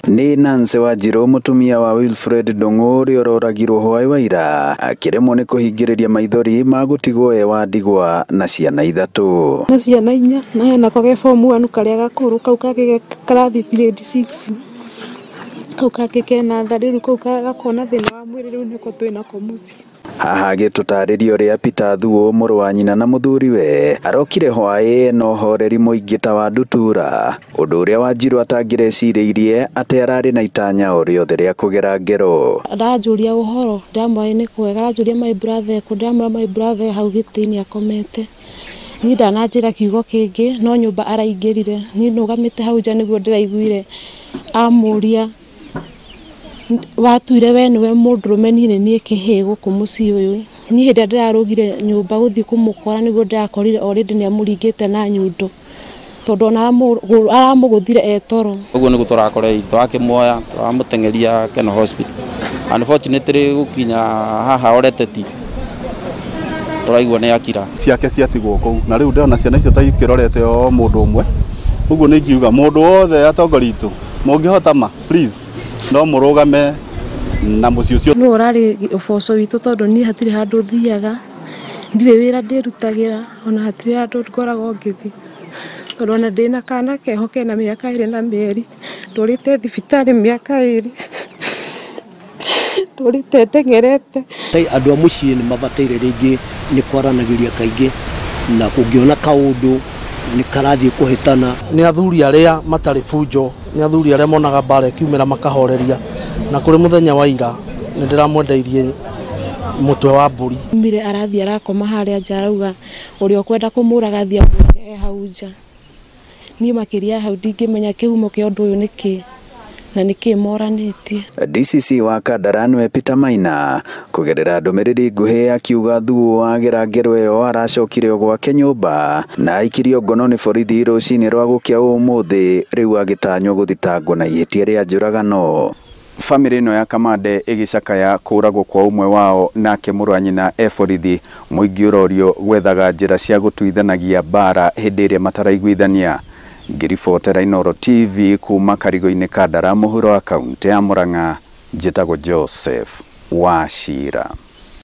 Nĩ Nancy Wanjiru mũtumia wa Wilfred Ndung'u ũrĩa ũroragirwo hwaĩ wa ira akĩremwo nĩ kũhingĩrĩria maithori ma gũtigwo e wa ndigwa na ciana ithatũ. Na ciana inya na hena ko ge form 1 karĩa gakũrũ kau kangĩ karathi grade 6 kau kangĩ kena tha rĩu kau gakona thĩna wa mwĩrĩ rĩu nĩko twĩnako mũciĩ. Haha agĩtũtarĩria ũrĩa Peter Thuo mũrũ wa nyina na mũthuriwe arokire hwaĩ na ũhoreri mũingĩ ta wa ndutura, ũndũ ũrĩa Wanjiru atangĩrecirĩirie atĩ ararĩ na itanya o rĩothe rĩa kũgera ngero. Aranjũria ũhoro ndamwĩra nĩ kwega, aranjũria my brother ekũ, ndamwĩra my brother hau gĩtĩ-inĩ akomete. Niĩ ndananjĩra kiugo kĩngĩ no nyũmba araingĩrire, niĩ nũgamĩte hau nja nĩguo ndĩraiguire amũria watuire we nĩwe mũndũrũme niĩ nĩ niĩ kĩhĩĩ gũkũ mũciĩ ũyũ. Niĩ hĩndĩ ĩrĩa ndĩrarũgire nyũmba gũthiĩ kũmũkora nĩguo ndĩrakorire already nĩamũringĩte na nyundo tondũ ona aramũgũthire e toro. Ũguo nĩguo tũrakoreire twakĩmuoya tũramũteng'eria Kenol Hospital. Unfortunately gũkinya haha Oreteti tũraigua nĩ akira. Ciake ciatigwo kũu na rĩu ndĩrona ciana icio ta ikĩrorete o mũndũ ũmwe. Ũguo nĩ ingiuga mũndũ wothe atongoria itũ mũngĩhota ma please no mũrũgame na mũciĩ ũcio. Nũ ũrarĩ ũboco witũ tondũ niĩ hatirĩ handũ thiaga, ndirĩ wĩra ndĩrutagĩra ona hatirĩ handũ ngoragwo ngĩthiĩ tondũ ona ndĩna kana keho kena mĩaka 2 na mĩeri, ndũrĩte thibitarĩ mĩaka 2, ndũrĩte ndeng'erete. Andũ a mũciĩ nĩ mabataire rĩngĩ nĩ kwaranagĩria kaingĩ na kũngĩona kaũndũ nĩ karathiĩ kũhĩtana. Nĩ athuri arĩa matarĩ bunjo, nĩ athuri arĩa monaga mbara ĩkiumĩra makahoreria, na kũrĩ mũthenya wa ira nĩ ndĩramwendeirie mũtwe wa mbũri. Mire arathiĩ arakoma harĩa nja arauga ũrĩa ũkwenda kũmũraga athiĩ amũrage e hau nja. Niĩ makĩria hau ndingĩmenya kĩhumo kĩa ũndũ ũyũ nĩ kĩĩ na nĩ kĩĩ moranĩtie. DCC wa Kandara nĩwe Peter Maina kũgerera ndũmĩrĩri nguhĩ akiuga Thuo agera ngero ĩyo aracokire o gwake nyũmba na aikirio ngono nĩ borithi rũcinĩ rwa gũkĩa ũmũthĩ, rĩu agĩtanywo gũthitangwo na ihĩtia rĩa njũragano. Famĩlĩ ĩno ya Kamande ĩgĩcakaya kũragwo kwa ũmwe wao nake mũrũ wa nyina e borithi, mũingĩ ũrorio gwethaga njĩra cia gũtuithanagia mbara hĩndĩ ĩrĩa mataraiguithania. Ngĩribotera Inooro TV kuma karigo-inĩ Kandara mũhuro wa kaunti ya Murang'a, njĩtagwo Joseph Wachira.